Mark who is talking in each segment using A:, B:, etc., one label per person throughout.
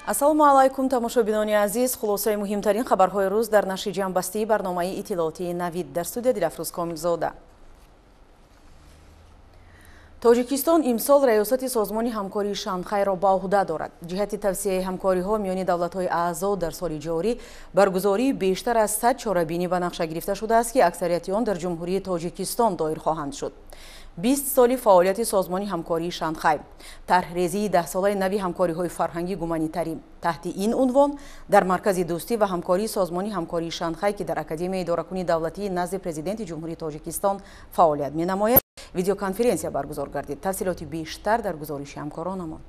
A: Ассалому алайкум, тамошобинони азиз. Хулосаи муҳимтарин хабарҳои рӯз дар нашри ҷамъбастии барномаи иттилоотии Навид. Дар студия Дилафрӯз Комилзода. Тоҷикистон имсол раёсати созмони ҳамкории Шанхайро ба уҳда дорад. Ҷиҳати тавсияи ҳамкориҳо миёни давлатҳои аъзо дар соли ҷорӣ баргузории бештар аз 100 чорабинӣ ба нақша гирифта шудааст, ки аксарияти он дар Ҷумҳурии Тоҷикистон доир хоҳанд шуд. 20 соли фаъолияти созмони ҳамкории Шанхай, тарҳрезии 10-солаи нави ҳамкориҳои фарҳангӣ гуманитарӣ. Таҳти ин унвон дар Маркази дӯстӣ ва ҳамкории созмони ҳамкории Шанхай, ки дар Академияи идоракунии давлатии назди Президенти Ҷумҳурии Тоҷикистон фаъолият менамояд, видеоконференсия баргузор гардид. Тафсилоти бештар дар гузориши ҳамкоронамон.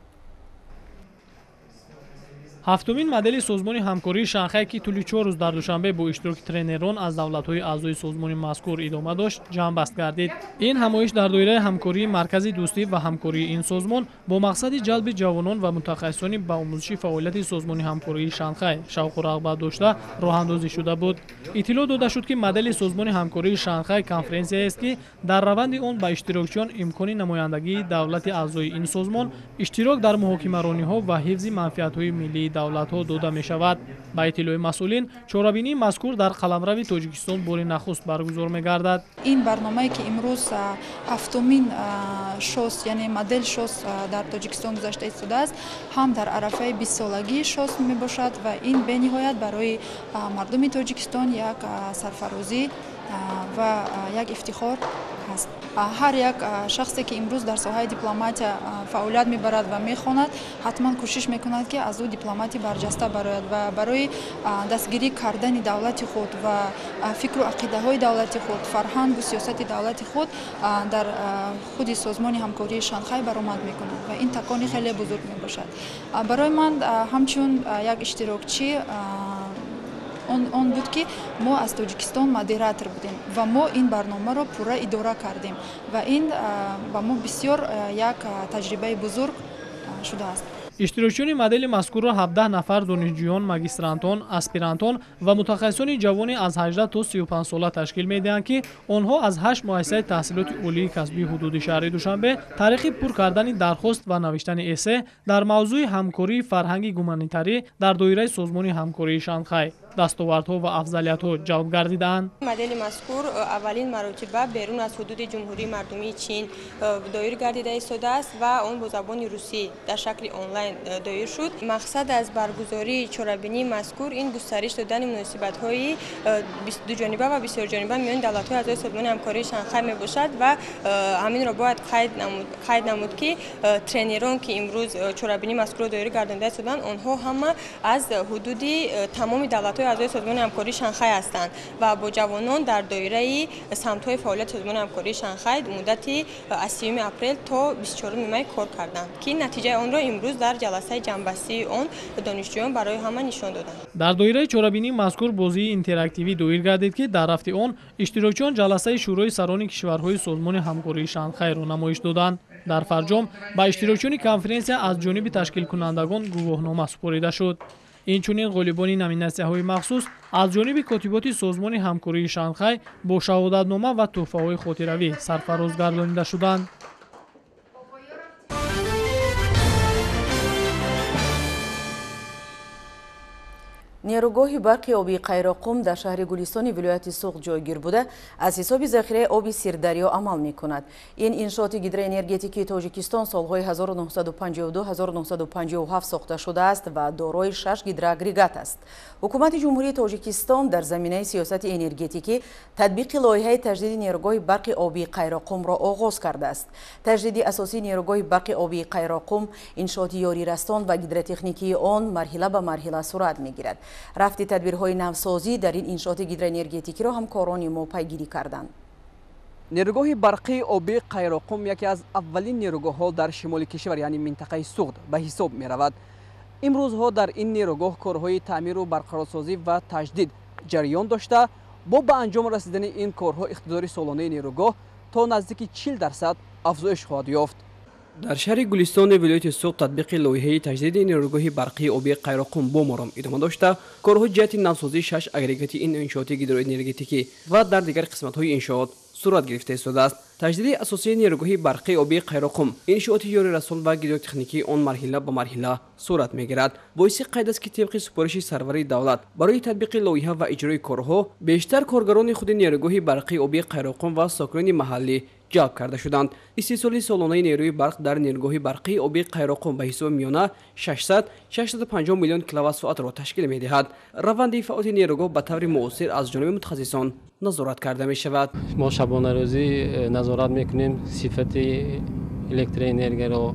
B: Ҳафтумин модели созмони ҳамкории Шанхай, ки тӯли 4 рӯз дар Душанбе бо иштироки тренерон аз давлатҳои аъзои созмони мазкур идома дошт, ҷамъбаст гардид. Ин ҳамоиш дар доираи ҳамкории Маркази дӯстӣ ва ҳамкории ин созмон бо мақсади ҷалби ҷавонон ва мутахассисони ба омӯзиши фаъолияти созмони ҳамкории Шанхай шавқу рағбат дошта роҳандозӣ шуда буд. Иттилоъ дода шуд, ки модели созмони ҳамкории Шанхай конференсияест, ки дар раванди он ба иштирокчиён имкони намояндагии давлати аъзои ин созмон, иштирок дар муҳокимарониҳо ва ҳифзи манфиатҳои миллии давлатҳо дода мешавад. Ба иттилои масъулин, чорабинии мазкур дар қаламрави Тоҷикистон бори нахуст баргузор мегардад.
C: Ин барномае, ки имрӯз ҳафтумин ШОС, яъне модел ШОС дар Тоҷикистон гузашта истодааст, ҳам дар арафаи 20-солагии ШОС мебошад ва ин бениҳоят барои мардуми Тоҷикистон як сарфарозӣ ва як ифтихор ҳаст. Ҳар як шахсе, ки имрӯз дар соҳаи дипломатия фаъолият мебарад ва мехонад, ҳатман кӯшиш мекунад, ки аз ӯ дипломати барҷаста барояд ва барои дастгирӣ кардани давлати худ ва фикру ақидаҳои давлати худ, фарҳангу сиёсати давлати худ дар худи созмони ҳамкории Шанхай баромад мекунад ва ин такони хеле бузург мебошад. Барои ман ҳамчун як иштирокчӣ он буд, ки мо аз Тоҷикистон модератор будем ва мо ин барномаро пурра идора кардем ва ин ба мо бисёр як таҷрибаи бузург шудааст.
B: Иштирокчиёни модели мазкурро 17 нафар донишҷӯён, магистрантон, аспирантон ва мутахассисони ҷавони аз 18 то 35 сола ташкил медиҳанд, ки онҳо аз 8 муассисаи таҳсилоти олии касбии ҳудуди шаҳри Душанбе тариқи пур кардани дархост ва навиштани эссе дар мавзӯи ҳамкории фарҳанги гуманитарӣ дар доираи созмони ҳамкории Шанхай, дастовардҳо ва афзалиятҳо ҷалб гардидаанд.
D: Модели мазкур аввалин маротиба берун аз ҳудуди Ҷумҳурии Мардумии Чин доир гардида истодааст ва он бо забони русӣ дар шакли онлайн доир шуд. Мақсад аз баргузории чорабинии мазкур ин густариш додани муносибатҳои дуҷониба ва бисёрҷониба миёни давлатҳои аъзои созмони ҳамкории Шанхай мебошад ва ҳаминро бояд қайд намуд, ки тренерон, ки имрӯз чорабинии мазкурро доир гардонида истоданд, онҳо ҳама аз ҳудуди тамоми давлатҳои аъзои созмони ҳамкории Шанхай ҳастанд ва бо ҷавонон дар доираи самтҳои фаъолияти созмони ҳамкории Шанхай муддати аз 3 апрел то 24 май кор карданд, ки натиҷаи онро имрӯз дар ҷаласаи ҷамъбастии он донишҷӯён барои ҳама нишон доданд.
B: Дар доираи чорабинии мазкур бозии интерактивӣ доир гардид, ки дар рафти он иштирокчиён ҷаласаи Шӯрои сарони кишварҳои созмони ҳамкории Шанхайро намоиш доданд. Дар фарҷом ба иштирокчиёни конференсия аз ҷониби ташкилкунандагон гувоҳнома супорида шуд. Инчунин ғолибони номинатсияҳои махсус аз ҷониби котиботи созмони ҳамкории Шанхай бо шаҳодатнома ва тӯҳфаҳои хотиравӣ сарфароз гардонида шуданд.
A: Нерӯгоҳи барқи обии Қайроқум дар шаҳри Гулистони вилояти Суғд ҷойгир буда, аз ҳисоби захираи оби Сирдарё амал мекунад. Ин иншооти гидроэнергетикии Тоҷикистон солҳои 1952-1957 сохта шудааст ва дорои 6 гидроагрегат аст. Ҳукумати Ҷумҳурии Тоҷикистон дар заминаи сиёсати энергетикӣ татбиқи лоиҳаи таҷдиди нерӯгоҳи барқи обии Қайроқумро оғоз кардааст. Таҷдиди асосии нерӯгоҳи барқи обии Қайроқум, иншооти ёрирасон ва гидротехникии он марҳила ба марҳила сурат мегирад. Рафти тадбирҳои навсозӣ дар ин иншооти гидроэнергетикиро ҳамкорони мо пайгирӣ карданд.
E: Нерӯгоҳи барқии обии Қайроқум яке аз аввалин нерӯгоҳҳо дар шимоли кишвар, яъне минтақаи Суғд ба ҳисоб меравад. Имрӯзҳо дар ин нерӯгоҳ корҳои таъмиру барқарорсозӣ ва таҷдид ҷараён дошта, бо ба анҷом расидани ин корҳо иқтидори солонаи нерӯгоҳ то наздики 40% афзоиш хоҳад ёфт. Дар шаҳри Гулистони вилояти Суғд татбиқи лоиҳаи таҷдиди нерӯгоҳи барқии обии Қайроққум бо маром идома дошта, корҳо ҷиҳати навсозии 6 агрегати ин иншооти гидроэнергетикӣ ва дар дигар қисматҳои иншоот сурат гирифта истодааст. Таҷдиди асосии нерӯгоҳи барқии обии Қайроққум, иншооти ёрирасон ва гидротехникии он марҳила ба марҳила сурат мегирад. Боиси қайд аст, ки тибқи супориши сарвари давлат барои татбиқи лоиҳа ва иҷрои корҳо бештар коргарони худи нерӯгоҳи барқии обии Қайроққум ва сокинони маҳаллӣ ҷалб карда шуданд. Истеҳсоли солонаи нерӯи барқ дар нерӯгоҳи барқии обии Қайроққум ба ҳисоби миёна 600-650 миллион киловатт-соатро ташкил медиҳад. Раванди фаъолияти нерӯгоҳ ба таври муосир аз ҷониби мутахассисон назорат карда мешавад.
F: Мо шабонарӯзӣ назорат мекунем сифати электроэнергияро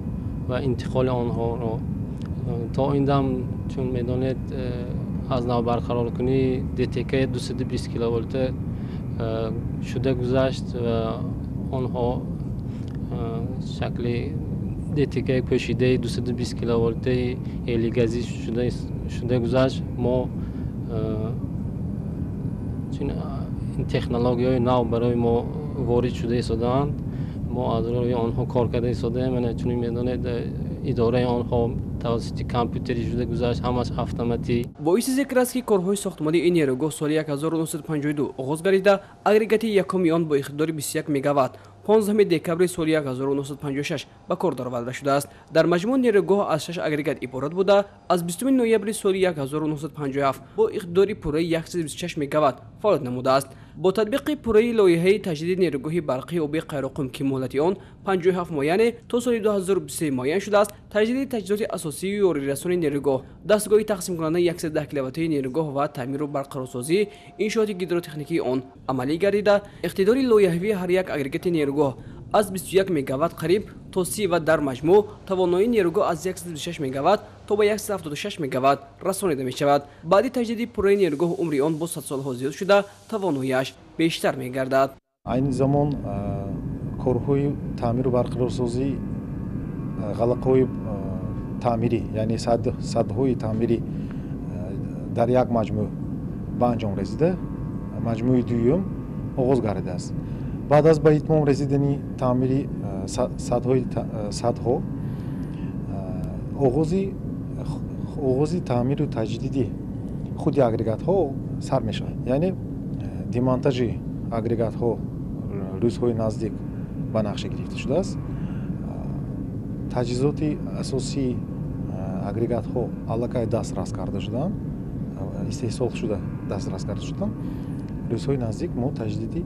F: ва интиқоли онҳоро. То ин дам, чун медонед, аз нав барқароркунии ДТК 220 киловолта шуда гузашт ва онҳо шакли ДТК пӯшидаи 220 киловолтаи элигазӣ шуда гузашт. Мо ин технологияҳои нав барои мо ворид шуда истодаанд, мо аз рӯи онҳо кор карда истодаем. Чунин медонед, идораи онҳо тавассути компютерӣ шуда гузашт, ҳамаш автоматӣ.
E: Боиси зикр аст, ки корҳои сохтмонии ин нерӯгоҳ соли 1952 оғоз гардида, агрегати якуми он бо иқтидори 21 мегаватт 15 декабри соли 1956 ба кор дароварда шудааст. Дар маҷмӯъ нерӯгоҳ аз 6 агрегат иборат буда, аз 20 ноябри соли 1957 бо иқтидори пурраи 126 мегаватт фаъолият намудааст. Бо татбиқи пурраи лоиҳаи таҷдиди нерӯгоҳи барқии обии Қайроққум, ки муҳлати он 57 моҳ, яъне то соли 2023 муайян шудааст, таҷдиди таҷҳизоти асосии ёрирасони нерӯгоҳ, дастгоҳи тақсимкунандаи 110 киловаттаи нерӯгоҳ ва таъмиру барқарорсозии иншооти гидротехникии он амалӣ гардида, иқтидори лоиҳавии ҳар як агрегати нерӯгоҳ аз 21 мегаватт қариб то 30 ва дар маҷмӯъ тавоноии нерӯгоҳ аз 126 мегаватт то ба 176 мегаватт расонида мешавад. Баъди таҷдиди пурраи нерӯгоҳ умри он бо садсолҳо зиёд шуда, тавоноияш бештар мегардад.
G: Айни замон корҳои таъмиру барқарорсозӣ, ғалақҳои таъмирӣ, яъне садҳои таъмирӣ дар як маҷмӯъ ба анҷом расида, маҷмӯи дуюм оғоз гардидааст. Баъд аз ба итмом расидани таъмири садҳо оғози таъмиру таҷдиди худи агрегатҳо сар мешавад. Яъне демонтажи агрегатҳо рӯзҳои наздик ба нақша гирифта шудааст. Таҷҳизоти асосии агрегатҳо аллакай дастрас карда шуданд, истеҳсол шуда дастрас карда шуданд. Рӯзҳои наздик мо таҷдиди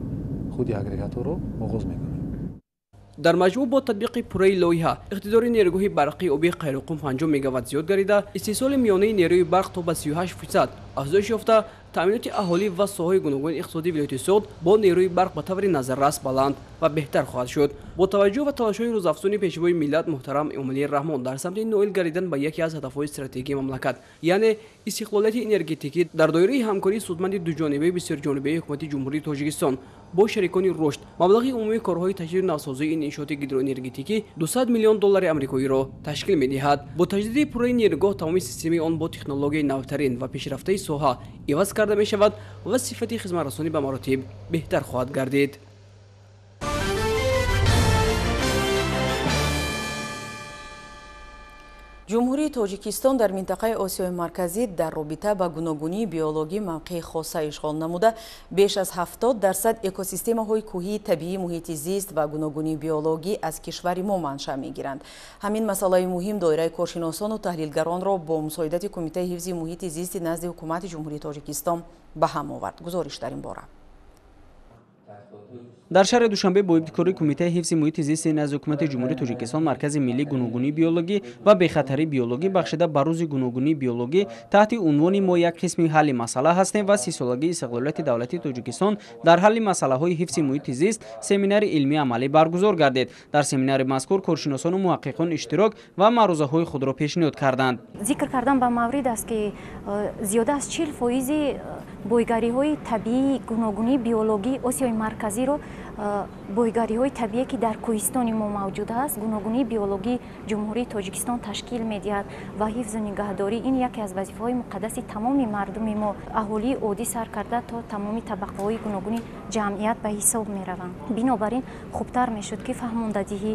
G: худи агрегатҳоро оғоз мекунем.
E: Дар маҷмӯъ бо татбиқи пурраи лоиҳа иқтидори нерӯгоҳи барқии обии Қайроққум 50 мегаватт зиёд гардида, истеҳсоли миёнаи нерӯи барқ то ба 38% афзоиш ёфта, таъминоти аҳолӣ ва соҳаҳои гуногуни иқтисодии вилояти Суғд бо нерӯи барқ ба таври назаррас баланд ва беҳтар хоҳад шуд. Бо таваҷҷӯҳ ва талошҳои рӯзафзуни пешвои миллат муҳтарам Эмомалӣ Раҳмон дар самти ноил гардидан ба яке аз ҳадафҳои стратегии мамлакат, яъне истиқлолияти энергетикӣ дар доираи ҳамкории судманди дуҷонибаи бисёрҷонибаи ҳукумати Ҷумҳурии Тоҷикистон бо шарикони рушд, маблағи умумии корҳои таҷдиду навсозии ин иншооти гидроэнергетикӣ 200 миллион доллари амрикоиро ташкил медиҳад. Бо таҷдиди пурраи нерӯгоҳ тамоми системаи он бо технологияи навтарин ва пешрафтаи соҳа иваз карда мешавад ва сифати хизматрасонӣ ба маротиб беҳтар хоҳад гардид.
A: Ҷумҳурии Тоҷикистон дар минтақаи Осиёи Марказӣ дар робита ба гуногунии биологӣ мавқеи хоса ишғол намуда, беш аз 70% экосистемаҳои кӯҳии табиӣ, муҳити зист ва гуногунии биологӣ аз кишвари мо маншаъ мегиранд. Ҳамин масъалаи муҳим доираи коршиносону таҳлилгаронро бо мусоидати Кумитаи ҳифзи муҳити зисти назди Ҳукумати Ҷумҳурии Тоҷикистон ба ҳам овард. Гузориш дар ин бора.
H: Дар шаҳри Душанбе бо ибтикори Кумитаи ҳифзи муҳити зисти назди Ҳукумати Ҷумҳурии Тоҷикистон Маркази миллии гуногунии биологӣ ва бехатарии биологӣ бахшида ба рӯзи гуногунии биологӣ таҳти унвони «Мо як қисми ҳалли масъала ҳастем» ва 30-солагии истиқлолияти давлатии Тоҷикистон дар ҳалли масъалаҳои ҳифзи муҳити зист семинари илмии амалӣ баргузор гардид. Дар семинари мазкур коршиносону муҳаққиқон иштирок ва маърузаҳои худро пешниҳод карданд.
I: Зикр кардан ба маврид аст, ки зиёда аз 40% бойгариҳои табиии гуногунии биологии Осиёи Марказиро бойгариҳои табиие, ки дар кӯҳистони мо мавҷуд аст, гуногунии биологии Ҷумҳурии Тоҷикистон ташкил медиҳад ва ҳифзу нигаҳдорӣ ин яке аз вазифаҳои муқаддаси тамоми мардуми мо, аҳолии оддӣ сар карда то тамоми табақаҳои гуногуни ҷамъият ба ҳисоб мераванд. Бинобар ин хубтар мешуд, ки фаҳмондадиҳӣ,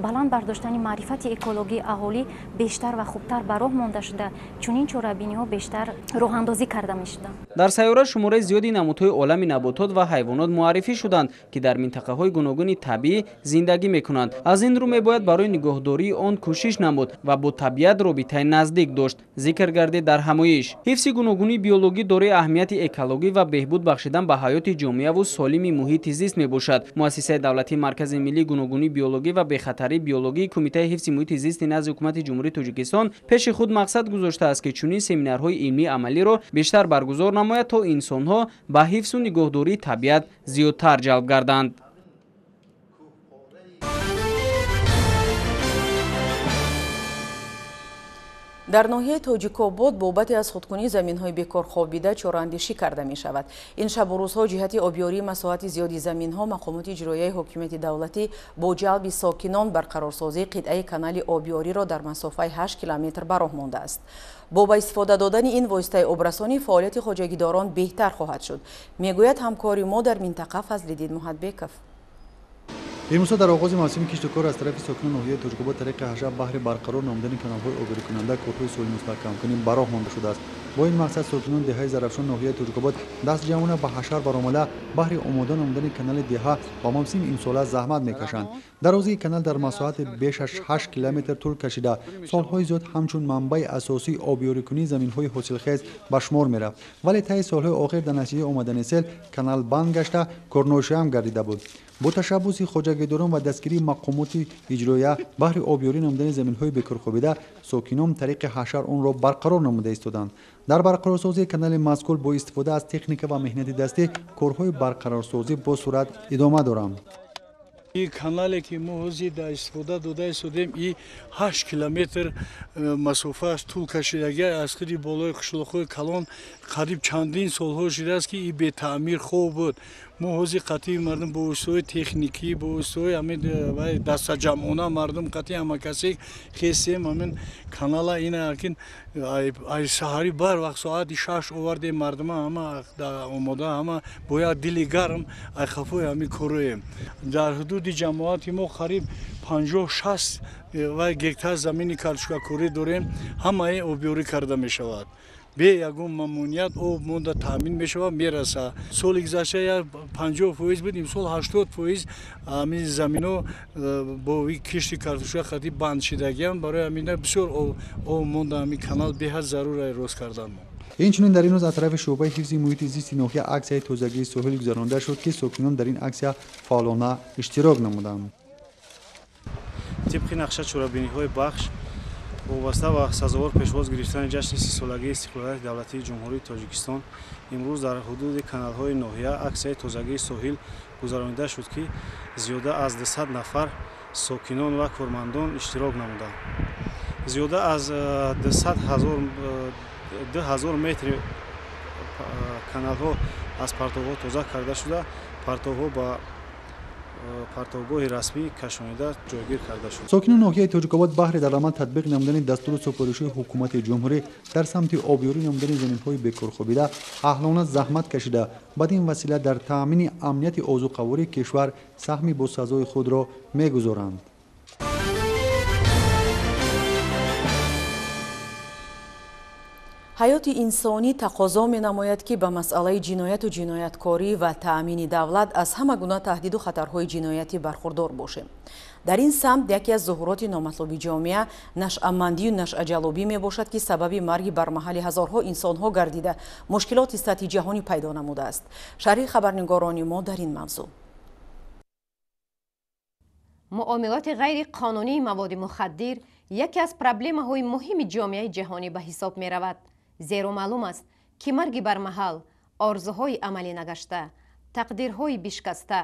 I: баланд бардоштани маърифати экологии аҳолӣ бештар ва хубтар ба роҳ монда шуда, чунин чорабиниҳо бештар роҳандозӣ карда мешуданд.
H: Дар сайёра шумораи зиёди намудҳои олами наботот ва ҳайвонот муаррифӣ шуданд, ки дар минтақаҳои гуногуни табиӣ зиндагӣ мекунанд. Аз ин рӯ мебояд барои нигоҳдории он кӯшиш намуд ва бо табиат робитаи наздик дошт. Зикр гардид дар ҳамоиш. Ҳифзи гуногунии биологӣ дорои аҳамияти экологӣ ва беҳбуд бахшидан ба ҳаёти ҷомеаву солими муҳити зист мебошад. Муассисаи давлатии Маркази миллии гуногунии биологӣ ва бехатарии биологии Кумитаи ҳифзи муҳити зисти назди Ҳукумати Ҷумҳурии Тоҷикистон пеши худ мақсад гузоштааст, ки чунин семинарҳои илмии амалиро бештар баргузор намояд, то инсонҳо ба ҳифзу нигоҳдории табиат зиёдтар ҷалб гарданд.
A: Дар ноҳияи Тоҷикобод бобати аз худкунии заминҳои бекор хобида чораандешӣ карда мешавад. Ин шабу рӯзҳо ҷиҳати обёрии масоҳати зиёди заминҳо мақомоти иҷроияи ҳокимияти давлатӣ бо ҷалби сокинон барқарорсозии қитъаи канали обёриро дар масофаи 8 километр ба роҳ мондааст. Бо ба истифода додани ин воситаи обрасонӣ фаъолияти хоҷагидорон беҳтар хоҳад шуд, мегӯяд ҳамкори мо дар минтақа Фазлиддин Муҳатбеков.
J: Имрӯза дар оғози мавсими киштукор аз тарафи сокинони ноҳияи Тоҷикобод тариқи ҳашар баҳри барқарор намудани каналҳои обёрикунанда корҳои соҳили мустаҳкамкунӣ ба роҳ монда шудааст. Бо ин мақсад сокинони деҳаи Зарафшон ноҳияи Тоҷикобод дастҷамъона ба ҳашар баромада баҳри омода намудани канали деҳа ба мавсими имсола заҳмат мекашанд. Дарозии канал дар масоҳати беш аз 8 километр тӯл кашида, солҳои зиёд ҳамчун манбаи асосии обёрикунии заминҳои ҳосилхез ба шумор мерафт. Вале таи солҳои охир дар натиҷаи омадани сел канал банд гашта, корношоям гардида буд. Бо ташаббуси хоҷагидорон ва дастгирии мақомоти иҷроия баҳри обёрӣ намудани заминҳои бекорхобида сокинон тариқи ҳашар онро барқарор намуда истоданд. Дар барқарорсозии канали мазкур бо истифода аз техника ва меҳнати дастӣ корҳои барқарорсозӣ бо суръат идома доранд.
K: И канале ки мо ҳозир дар истифода дода истодем, и 8 километр масофааш тӯл кашидагӣ аз худи болои қишлоқҳои калон қариб чандин солҳо шудааст, ки и бетаъмир хоб буд. Мо ҳозир қатъии мардум бо воситаҳои техникӣ, бо воситаҳои ҳамин дастаҷамъона мардум қатъи ҳамакасе хестем ҳамин канала ина акин ай саҳарӣ бар вақт соати 6 овардем мардума ҳама омода, ҳама бо як дили гарм ай хафои ҳамин короем. Дар ҳудуди ҷамоати мо қариб 50-60 вай гектар замини картошкакорӣ дорем, ҳамаи обёрӣ карда мешавад. Бе ягон мамнуният об монда таъмин мешавад, мерасад. Соли гузашта 50% буд, имсол 80% ҳамин замино бо кишти картошка хати банд шидагиам. Барои ҳамина бисёр об монда ҳамин канал беҳад зарур рост кардан мо.
J: Инчунин дар ин рӯз аз тарафи шӯъбаи ҳифзи муҳити зисти ноҳия аксияи тозагии соҳил гузаронида шуд, ки сокинон дар ин аксия фаъолона иштирок намуданд.
L: Тибқи нақша чорабиниҳои бахш вобаста ба сазовор пешвоз гирифтани ҷашни 30-солагии истиқлолияти давлатии Ҷумҳурии Тоҷикистон имрӯз дар ҳудуди каналҳои ноҳия аксияи тозагии соҳил гузаронида шуд, ки зиёда аз 200 нафар сокинон ва кормандон иштирок намуданд. Зиёда аз 2000 метри каналҳо аз партовҳо тоза карда шуда, партовҳо ба партовгоҳи расмӣ кашонида ҷойгир карда шуд.
J: Сокинони ноҳияи Тоҷикобод баҳри дар амал татбиқ намудани дастуру супоришҳои ҳукумати ҷумҳурӣ дар самти обёрӣ намудани заминҳои бекорхобида аҳлона заҳмат кашида, бад ин васила дар таъмини амнияти озуқавории кишвар саҳми босазои худро мегузоранд.
A: Ҳаёти инсонӣ тақозо менамояд, ки ба масъалаи ҷинояту ҷинояткорӣ ва таъмини давлат аз ҳама гуна таҳдиду хатарҳои ҷиноятӣ бархурдор бошем. Дар ин самт яке аз зуҳуроти номатлуби ҷомеа нашъамандию нашъаҷалобӣ мебошад, ки сабаби марги бармаҳали ҳазорҳо инсонҳо гардида, мушкилоти сатҳи ҷаҳонӣ пайдо намудааст. Шарҳи хабарнигорони мо дар ин мавзӯъ.
M: Муомилоти ғайриқонунии маводи мухаддир яке аз проблемаҳои муҳими ҷомеаи ҷаҳонӣ ба ҳисоб меравад. Зеро маълум аст, ки марги бармаҳал, орзуҳои амалӣ нагашта, тақдирҳои бишкаста,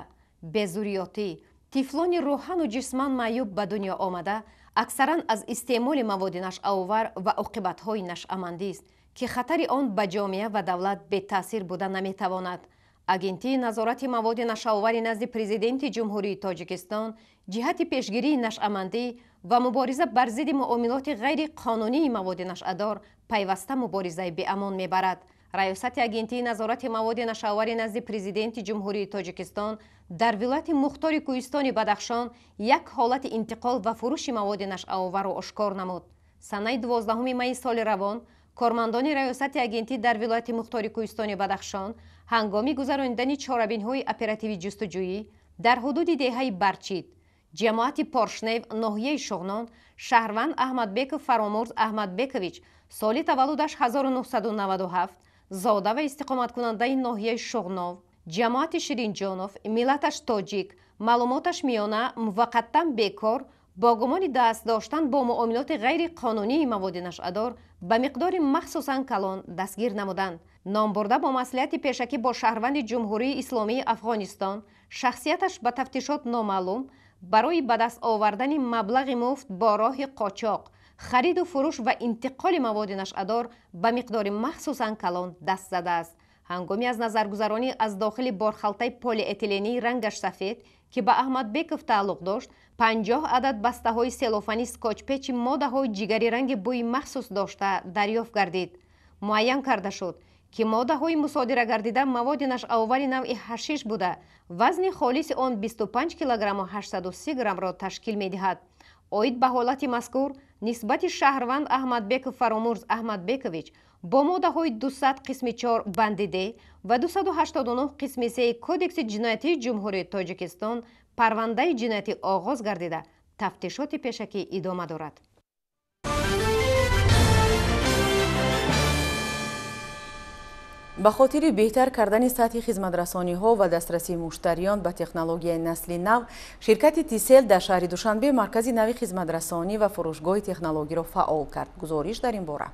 M: безурётӣ, тифлони рӯҳану ҷисман маъюб ба дунё омада аксаран аз истеъмоли маводи нашъаовар ва оқибатҳои нашъамандист, ки хатари он ба ҷомеа ва давлат бетаъсир буда наметавонад. Агентии назорати маводи нашъаовари назди Президенти Ҷумҳурии Тоҷикистон ҷиҳати пешгирии нашъамандӣ ва мубориза бар зидди муомилоти ғайриқонунии маводи нашъадор пайваста муборизаи беамон мебарад. Раёсати Агентии назорати маводи нашъаовари назди Президенти Ҷумҳурии Тоҷикистон дар вилояти Мухтори Кӯҳистони Бадахшон як ҳолати интиқол ва фурӯши маводи нашъаоварро ошкор намуд. Санаи 12 майи соли равон кормандони Раёсати агентӣ дар вилояти Мухтори Кӯҳистони Бадахшон ҳангоми гузаронидани чорабинҳои оперативӣ ҷустуҷӯӣ дар ҳудуди деҳаи Барчид, ҷамоати Поршнев, ноҳияи Шуғнон, шаҳрванд Аҳмадбеков Фаромурз Аҳмадбекович, соли таваллудаш 1997, зода ва истиқоматкунандаи ноҳияи Шуғнов, ҷамоати Ширинҷонов, миллаташ тоҷик, маълумоташ миёна, муваққаттан бекор, бо гумони даст доштан бо муомилоти ғайриқонунии маводи нашъадор ба миқдори махсусан калон дастгир намуданд. Номбурда бо маслиҳати пешакӣ бо шаҳрванди Ҷумҳурии Исломии Афғонистон, шахсияташ ба тафтишот номаълум, барои ба даст овардани маблағи муфт бо роҳи қочоқ, хариду фурӯш ва интиқоли маводи нашъадор ба миқдори махсусан калон даст задааст. Ҳангоми аз назаргузаронӣ аз дохили борхалтаи полиэтилении рангаш сафед, ки ба Аҳмадбеков тааллуқ дошт, 50 адад бастаҳои селофани скотчпечи моддаҳои ҷигари ранги бӯи махсус дошта дарёфт гардид. Муайян карда шуд, ки моддаҳои мусодира гардида маводи нашъаовари навъи ҳашиш буда, вазни холиси он 25 килограмму 830 граммро ташкил медиҳад. Оид ба ҳолати мазкур нисбати шаҳрванд Аҳмадбеков Фаромурз Аҳмадбекович бо моддаҳои 200 қисми 4 банди Д ва 289 қисми 3 Кодекси ҷиноятии Ҷумҳурии Тоҷикистон парвандаи ҷиноятӣ оғоз гардида, тафтишоти пешакӣ идома дорад.
A: Ба хотири беҳтар кардани сатҳи хизматрасониҳо ва дастрасии муштариён ба технологияи насли нав, ширкати Тисел дар шаҳри Душанбе маркази нави хизматрасонӣ ва фурӯшгоҳи технологиро фаъол кард. Гузориш дар ин бора.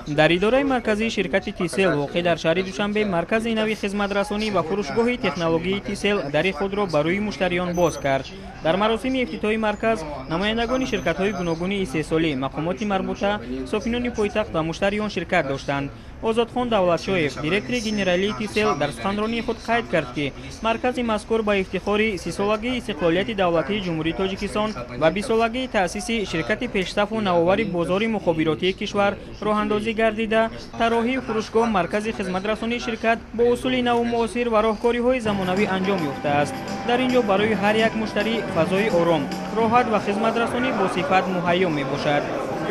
N: Дар идораи марказии ширкати Тисел воқеъ дар шаҳри Душанбе маркази нави хизматрасонӣ ва фурӯшгоҳи технологияи Тисел дари худро ба рӯи муштариён боз кард. Дар маросими ифтитоҳи марказ намояндагони ширкатҳои гуногуни истеҳсолӣ, мақомоти марбута, сокинони пойтахт ва муштариён ширкат доштанд. Озодхон Давлатшоев, директори генералии Тисел, дар суханронии худ қайд кард, ки маркази мазкур ба ифтихори 30-солагии истиқлолияти давлатии Ҷумҳурии Тоҷикистон ва 20-солагии таъсиси ширкати пешсафу навовари бозори мухобиротии кишвар роҳандозӣ гардида, тарроҳии фурӯшгоҳ маркази хизматрасонии ширкат бо усули наву муосир ва роҳкориҳои замонавӣ анҷом ёфтааст. Дар ин ҷо барои ҳар як муштарӣ фазои ором, роҳат ва хизматрасонӣ бо сифат муҳайё мебошад.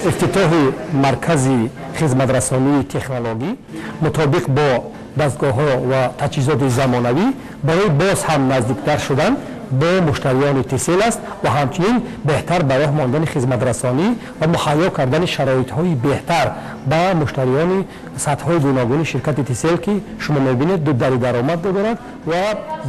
O: Ифтитоҳи маркази хизматрасонии технологӣ мутобиқ бо дастгоҳҳо ва таҷҳизоти замонавӣ барои боз ҳам наздиктар шудан бо муштариёни Тисел аст ва ҳамчунин беҳтар ба роҳ мондани хизматрасонӣ ва муҳайё кардани шароитҳои беҳтар ба муштариёни сатҳҳои гуногуни ширкати Тисел, ки шумо мебинед ду дари даромад дорад ва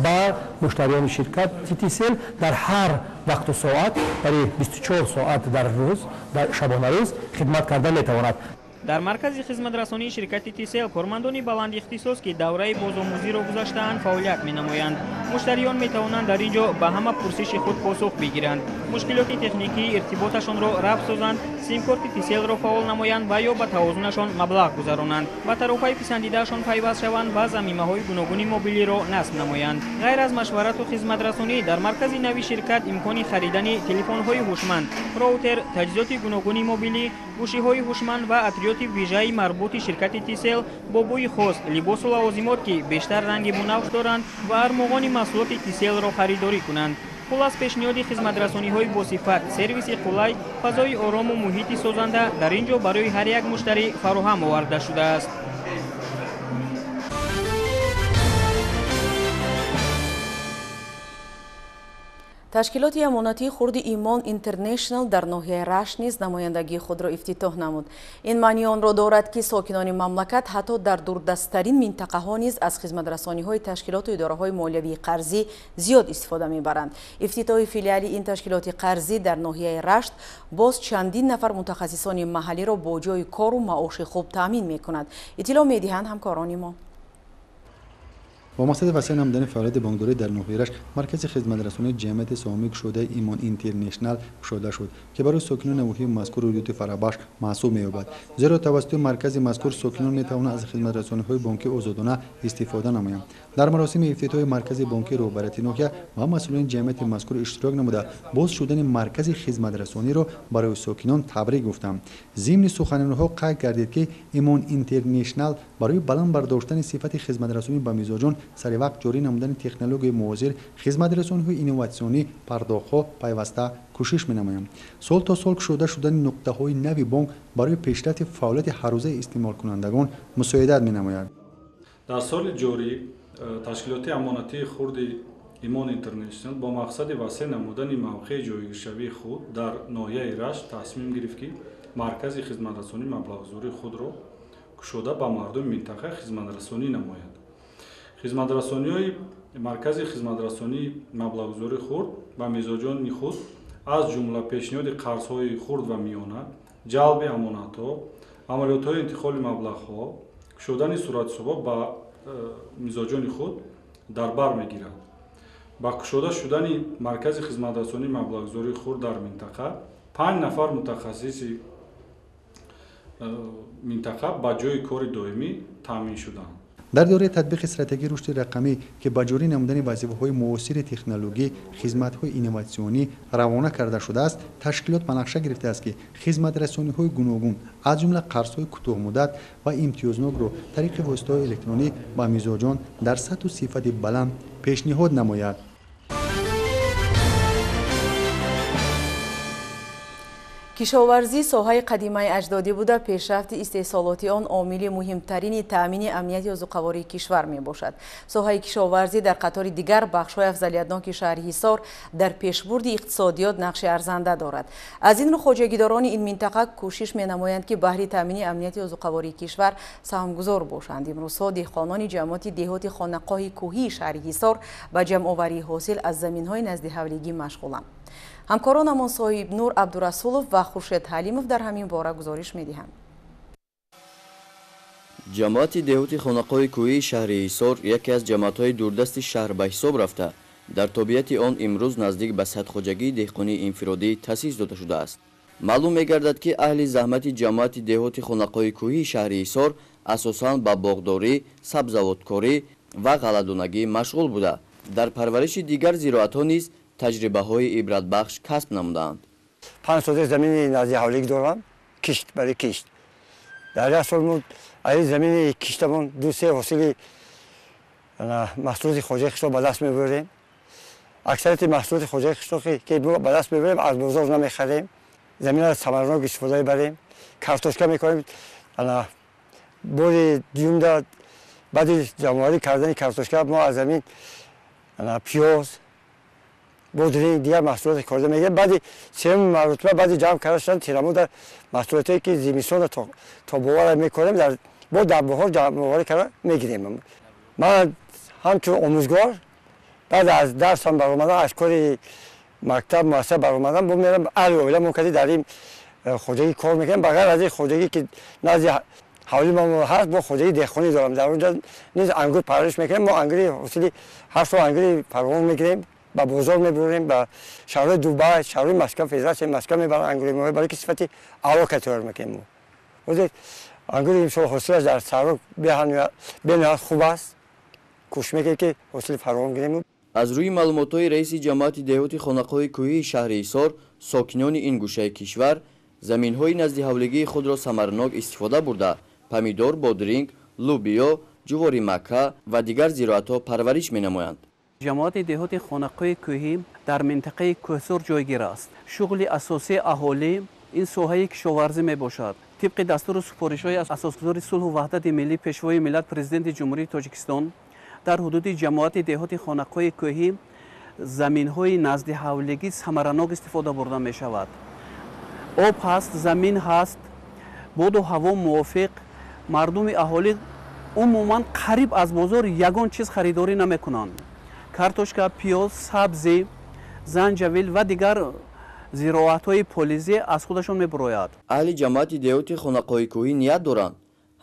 O: ба муштариёни ширкати Тисел дар ҳар вақту соат, барои 24 соат дар рӯз, дар шабонарӯз хидмат карда метавонад.
N: Дар маркази хизматрасонии ширкати Тисел кормандони баландихтисос, ки давраи бозомӯзиро гузаштаанд, фаъолият менамоянд. Муштариён метавонанд дар ин ҷо ба ҳама пурсиши худ посух бигиранд, мушкилоти техникии иртиботашонро рафт созанд, симкорти Тиселро фаъол намоянд ва ё ба тавозунашон маблағ гузаронанд, ба тарофаи писандидаашон пайваст шаванд ва замимаҳои гуногуни мобилиро насб намоянд. Ғайр аз машварату хизматрасонӣ, дар маркази нави ширкат имкони харидани телефонҳои ҳушманд, роутер, таҷҳизоти гуногуни мобилӣ, гӯшиҳои ҳушманд ва атриёти вижаи марбути ширкати Тисел бо бӯи хос, либосу лавозимот, ки бештар ранги бунафш доранд, ва армуғони маҳсулоти Тиселро харидорӣ кунанд. Хулас, пешниҳоди хизматрасониҳои босифат, сервиси қулай, фазои орому муҳити созанда дар ин ҷо барои ҳар як муштарӣ фароҳам оварда шудааст.
A: Ташкилоти амонатии хурди Имон Интернешнл дар ноҳияи Рашт низ намояндагии худро ифтитоҳ намуд. Ин маънии онро дорад, ки сокинони мамлакат ҳатто дар дурдасттарин минтақаҳо низ аз хизматрасониҳои ташкилоту идораҳои молиявии қарзӣ зиёд истифода мебаранд. Ифтитоҳи филиали ин ташкилоти қарзӣ дар ноҳияи Рашт боз чандин нафар мутахассисони маҳаллиро бо ҷойи кору маоши хуб таъмин мекунад. Иттилоъ медиҳанд ҳамкорони мо.
J: Бо мақсади васеъ намудани фаъолияти бонкдорӣ дар ноҳияи Рашт маркази хизматрасонии ҷамъияти саҳомии кушодаи Имон Интернешнал кушода шуд, ки барои сокинони ноҳияи мазкур рӯйдоди фарабахш маҳсуб меёбад. Зеро тавассути маркази мазкур сокинон метавонанд аз хизматрасониҳои бонкӣ озодона истифода намоянд. Дар маросими ифтитоҳи маркази бонкӣ роҳбарияти ноҳия ва масъулини ҷамъияти мазкур иштирок намуда, боз шудани маркази хизматрасониро барои сокинон табрик гуфтанд. Зимни суханрониҳо қайд гардид, ки Имон Интернешнал барои баланд бардоштани сифати хизматрасонӣ ба мизоҷон, саривақт ҷорӣ намудани технологияи муосир, хизматрасониҳои инноватсионӣ, пардохтҳо пайваста кӯшиш менамоянд. Сол то сол кушода шудани нуқтаҳои нави бонк барои пешрафти фаъолияти ҳаррӯзаи истеъмолкунандагон мусоидат менамояд.
P: Дар соли ҷорӣ ташкилоти амонатии хурди Имон Интернешнал бо мақсади васеъ намудани мавқеи ҷойгиршавии худ дар ноҳияи Рашт тасмим гирифт, ки маркази хизматрасонии маблағгузории худро кушода ба мардуми минтақа хизматрасонӣ намояд. Хизматрасониҳои маркази хизматрасонии маблағгузории хурд ба мизоҷони худ аз ҷумла пешниҳоди қарзҳои хурд ва миёна, ҷалби амонатҳо, амалиётҳои интиқоли маблағҳо, кушодани суратҳисобҳо ба мизоҷони худ дар бар мегирад. Ба кушода шудани маркази хизматрасонии маблағгузории хурд дар минтақа 5 нафар мутахассиси минтақа ба ҷойи кори доимӣ таъмин шуданд.
J: Дар доираи татбиқи стратегияи рушди рақамӣ, ки ба ҷорӣ намудани вазифаҳои муосири технологӣ, хизматҳои инноватсионӣ равона карда шудааст, ташкилот ба нақша гирифтааст, ки хизматрасониҳои гуногун, аз ҷумла қарзҳои кӯтоҳмуддат ва имтиёзнокро тариқи воситаҳои электронӣ ба мизоҷон дар сатҳу сифати баланд пешниҳод намояд.
A: Кишоварзӣ соҳаи қадимаи аҷдодӣ буда, пешрафти истеҳсолоти он омили муҳимтарини таъмини амнияти озуқавории кишвар мебошад. Соҳаи кишоварзӣ дар қатори дигар бахшҳои афзалиятноки шаҳри Ҳисор дар пешбурди иқтисодиёт нақши арзанда дорад. Аз ин рӯ хоҷагидорони ин минтақа кӯшиш менамоянд, ки баҳри таъмини амнияти озуқавории кишвар саҳмгузор бошанд. Имрӯзҳо деҳқонони ҷамоати деҳоти хонақоҳи кӯҳии шаҳри Ҳисор ба ҷамъоварии ҳосил аз заминҳои наздиҳавлигӣ машғуланд. Ҳамкоронамон Соҳибнур Абдурасулов ва Хуршед Ҳалимов дар ҳамин бора гузориш медиҳанд.
Q: Ҷамоати деҳоти хонақоҳи кӯҳии шаҳри Ҳисор яке аз ҷамоатҳои дурдасти шаҳр ба ҳисоб рафта, дар тобеияти он имрӯз наздик ба 100 хоҷагии деҳқонии инфиродӣ таъсис дода шудааст. Маълум мегардад, ки аҳли заҳмати ҷамоати деҳоти хонақоҳи кӯҳии шаҳри Ҳисор асосан ба боғдорӣ, сабзавоткорӣ ва ғалладонагӣ машғул буда, дар парвариши дигар зироатҳо низ таҷрибаҳои ибратбахш касб намудаанд.
R: 5 сотих замини наздиҳавлиг дорам, кишт барои кишт. Дар як сол мо аз ин замини киштамон 2-3 ҳосили маҳсулоти хоҷагии қишлоқ ба даст мебарем. Аксарияти маҳсулоти хоҷагии қишлоқе ки ба даст мебарем, аз бозор намехарем. Заминро самаранок истифода мебарем. Картошка мекорем. Бори дуюмда баъди ҷамъоварӣ кардани картошка мо аз замин пиёз, бодринг, дигар маҳсулоте корда мегирем. Баъди сеюм маротиба баъди ҷамъ карда шудан тирамо дар маҳсулотое ки зимистонро то бовара мекорем, бо дар баҳор ҷамъоварӣ карда мегирем. Ман ҳамчун омӯзгор баъд аз дарсам баромадан, аз кори мактаб муассиса баромадан, бо мерам аҳли оила мо кади дар ин хоҷагӣ кор мекунем. Ба ғайр аз ин хоҷагӣ ки назди ҳавли мо ҳаст, бо хоҷагии деҳқонӣ дорам. Дар онҷо низ ангур парвариш мекунем. Мо ангури ҳосили ҳар сол ангури фаровон мегирем, ба бозор мебурем, ба шаҳрҳои Дубай, шаҳрҳои Москва, федератсияи Москва мебаранд ангури мо, барои ки сифати аъло тайёр мекунем мо. Ҳозир ангури имсол ҳосилаш дар саҳро бениҳоят хуб аст. Кӯшиш мекунем, ки ҳосили фаровон гирем.
Q: Аз рӯи маълумотҳои раиси ҷамоати деҳоти хонақоҳи кӯҳии шаҳри Ҳисор, сокинони ин гӯшаи кишвар заминҳои наздиҳавлигии худро самаранок истифода бурда, помидор, бодринг, лӯбиё, ҷувори макка ва дигар зироатҳо парвариш менамоянд.
S: Ҷамоати деҳоти хонақоҳи кӯҳӣ дар минтақаи кӯҳсор ҷойгир аст. Шуғли асосии аҳолӣ ин соҳаи кишоварзӣ мебошад. Тибқи дастуру супоришҳои асосгузори сулҳу ваҳдати миллӣ, пешвои миллат, президенти Ҷумҳурии Тоҷикистон, дар ҳудуди ҷамоати деҳоти хонақоҳи кӯҳӣ заминҳои наздиҳавлигӣ самаранок истифода бурда мешавад. Об ҳаст, замин ҳаст, боду ҳаво мувофиқ, мардуми аҳолӣ умуман қариб аз бозор ягон чиз харидорӣ намекунанд. Картошка, пиёз, сабзӣ, занҷавил ва дигар зироатҳои полизӣ аз худашон мебурояд.
Q: Аҳли ҷамоати деҳоти хонақоҳи кӯҳӣ ният доранд,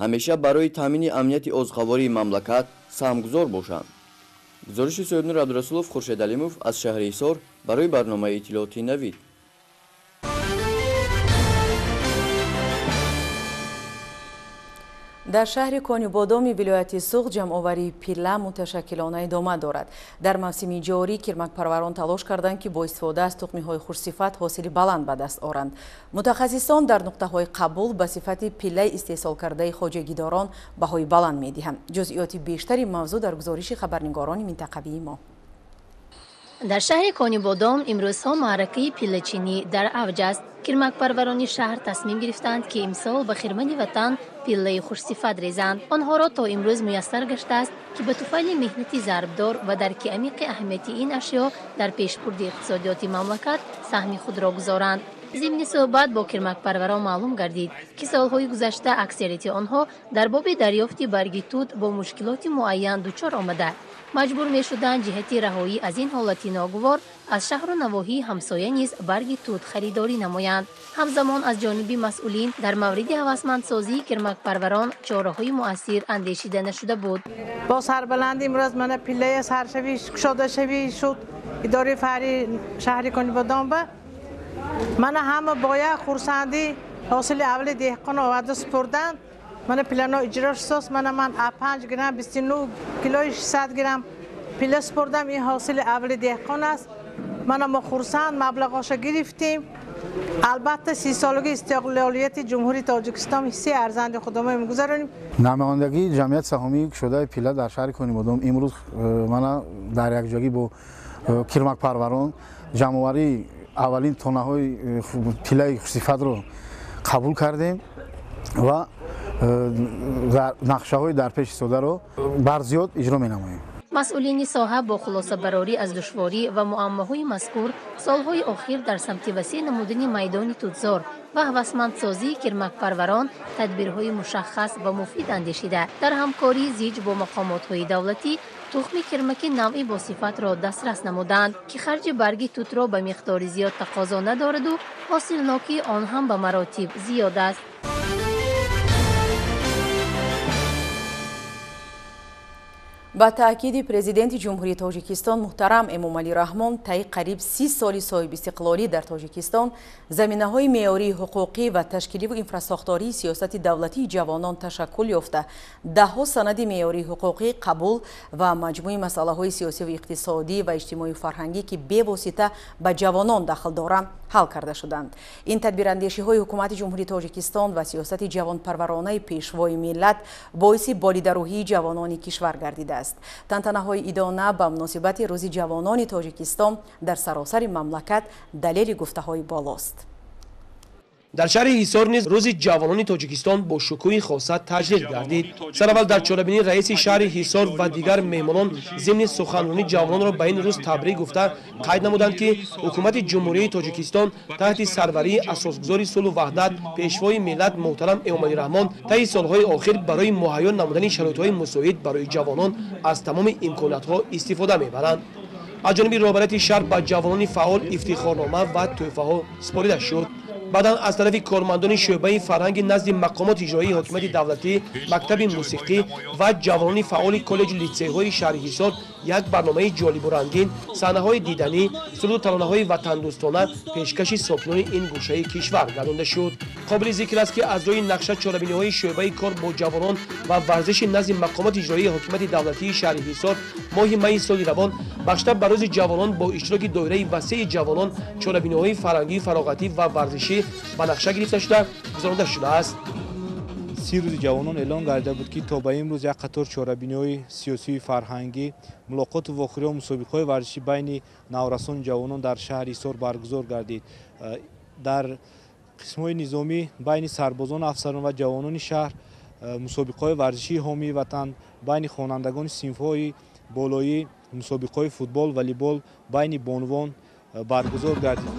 Q: ҳамеша барои таъмини амнияти озуқавории мамлакат саҳмгузор бошанд. Гузориши Соҳибнур Абдурасулов, Хуршед Алимов аз шаҳри Ҳисор барои барномаи иттилоотии Навид.
A: Дар шаҳри Конибодоми вилояти Суғд ҷамъоварии пилла муташаккилона идома дорад. Дар мавсими ҷорӣ кирмакпарварон талош карданд, ки бо истифода аз тухмиҳои хушсифат ҳосили баланд ба даст оранд. Мутахассисон дар нуқтаҳои қабул ба сифати пиллаи истеҳсолкардаи хоҷагидорон баҳои баланд медиҳанд. Ҷузъиёти бештари мавзӯъ дар гузориши хабарнигорони минтақавии мо.
T: Дар шаҳри Конибодом имрӯзҳо маъракаи пиллачинӣ дар авҷ аст. Кирмакпарварони шаҳр тасмим гирифтанд, ки имсол ба хирмани ватан пиллаи хушсифат резанд. Онҳоро то имрӯз муяссар гаштааст, ки ба туфайли меҳнати зарбдор ва дарки амиқи аҳамияти ин ашё дар пешбурди иқтисодиёти мамлакат саҳми худро гузоранд. Зимни суҳбат бо кирмакпарварон маълум гардид, ки солҳои гузашта аксарияти онҳо дар боби дарёфти барги тут бо мушкилоти муайян дучор омада, маҷбур мешуданд ҷиҳати раҳоӣ аз ин ҳолати ногувор аз шаҳру навоҳии ҳамсоя низ барги тут харидорӣ намоянд. Ҳамзамон аз ҷониби масъулин дар мавриди ҳавасмандсозии кирмакпарварон чораҳои муассир андешида нашуда буд.
U: Бо сарбаландӣ имрӯз мана пиллаи саршавӣ кушодашавӣ шуд идораи фаръи шаҳри Конибодом ба мана ҳама бояд хурсандӣ ҳосили аввали деҳқон оварда супурданд. Мана пиллано иҷро шудааст. Мана ман 5 грамм 29 килои 600 грамм пилла супурдам. Ин ҳосили аввали деҳқон аст. Мана мо хурсанд маблағоша гирифтем. Албатта 30-солагии истиқлолияти Ҷумҳурии Тоҷикистон ҳиссаи арзанди худро мо мегузаронем.
V: Намояндагии ҷамъияти саҳомии кушодаи пилла дар шаҳри Конибодом имрӯз мана дар якҷоягӣ бо кирмакпарварон ҷамъоварии аввалин тонаҳои пиллаи хушсифатро қабул кардем ва нақшаҳои дар пеш истодаро барзиёд иҷро менамоем.
T: Масъулини соҳа бо хулосабарорӣ аз душворӣ ва муаммоҳои мазкур солҳои охир дар самти васеъ намудани майдони тутзор ва ҳавасмандсозии кирмакпарварон тадбирҳои мушаххас ва муфид андешида, дар ҳамкории зич бо мақомотҳои давлатӣ тухми кирмаки навъи босифатро дастрас намуданд, ки харҷи барги тутро ба миқдори зиёд тақозо надораду ҳосилнокии он ҳам ба маротиб зиёд аст.
A: Ба таъкиди президенти Ҷумҳурии Тоҷикистон муҳтарам Эмомалӣ Раҳмон, таи қариб 30 соли соҳибистиқлолӣ дар Тоҷикистон заминаҳои меъёрии ҳуқуқӣ ва ташкиливу инфрасохтории сиёсати давлатии ҷавонон ташаккул ёфта, даҳҳо санади меъёрии ҳуқуқӣ қабул ва маҷмӯи масъалаҳои сиёсиву иқтисодӣ ва иҷтимоию фарҳангӣ, ки бевосита ба ҷавонон дахл доранд, ҳал карда шуданд. Ин тадбирандешиҳои ҳукумати Ҷумҳурии Тоҷикистон ва сиёсати ҷавонпарваронаи пешвои миллат боиси болидарӯҳии ҷавонони кишвар гардидааст. Тантанаҳои идона ба муносибати Рӯзи ҷавонони Тоҷикистон дар саросари мамлакат далели гуфтаҳои болост.
W: Дар шаҳри Ҳисор низ Рӯзи ҷавонони Тоҷикистон бо шукӯҳи хоса таҷлил гардид. Сараввал дар чорабинӣ раиси шаҳри Ҳисор ва дигар меҳмонон зимни суханронӣ ҷавононро ба ин рӯз табрик гуфта қайд намуданд, ки ҳукумати Ҷумҳурии Тоҷикистон таҳти сарварии асосгузори сулҳу ваҳдат пешвои миллат муҳтарам Эмомалӣ Раҳмон таи солҳои охир барои муҳайё намудани шароитҳои мусоид барои ҷавонон аз тамоми имкониятҳо истифода мебаранд. Аз ҷониби роҳбарияти шаҳр ба ҷавонони фаъол ифтихорнома ва тӯҳфаҳо супорида шуд. Баъдан аз тарафи кормандони шӯъбаи фарҳанги назди мақомоти иҷроии ҳокимияти давлатӣ, мактаби мусиқӣ ва ҷавонони фаъоли коллеҷу литсейҳои шаҳри Ҳисор як барномаи ҷолибу рангин, саҳнаҳои диданӣ, суруду таронаҳои ватандӯстона пешкаши сокинони ин гӯшаи кишвар гардонда шуд. Қобили зикр аст, ки аз рӯи нақша чорабиниҳои шӯъбаи кор бо ҷавонон ва варзиши назди мақомоти иҷроии ҳокимияти давлатии шаҳри Ҳисор моҳи майи соли равон бахшида ба Рӯзи ҷавонон бо иштироки доираи васеи ҷавонон чорабиниҳои фарҳангӣ, фароғатӣ ва варзишӣ ба нақша гирифта шуда гузаронида шудааст.
X: 30 рӯзи ҷавонон эълон гарда буд, ки то ба имрӯз як қатор чорабиниҳои сиёсию фарҳангӣ, мулоқоту вохӯриҳо, мусобиқаҳои варзишӣ байни наврасону ҷавонон дар шаҳри Ҳисор баргузор гардид. Дар қисмҳои низомӣ байни сарбозон, афсарон ва ҷавонони шаҳр мусобиқаҳои варзишии ҳомии ватан, байни хонандагони синфҳои болоӣ мусобиқаҳои футбол, волейбол байни бонувон баргузор гардид.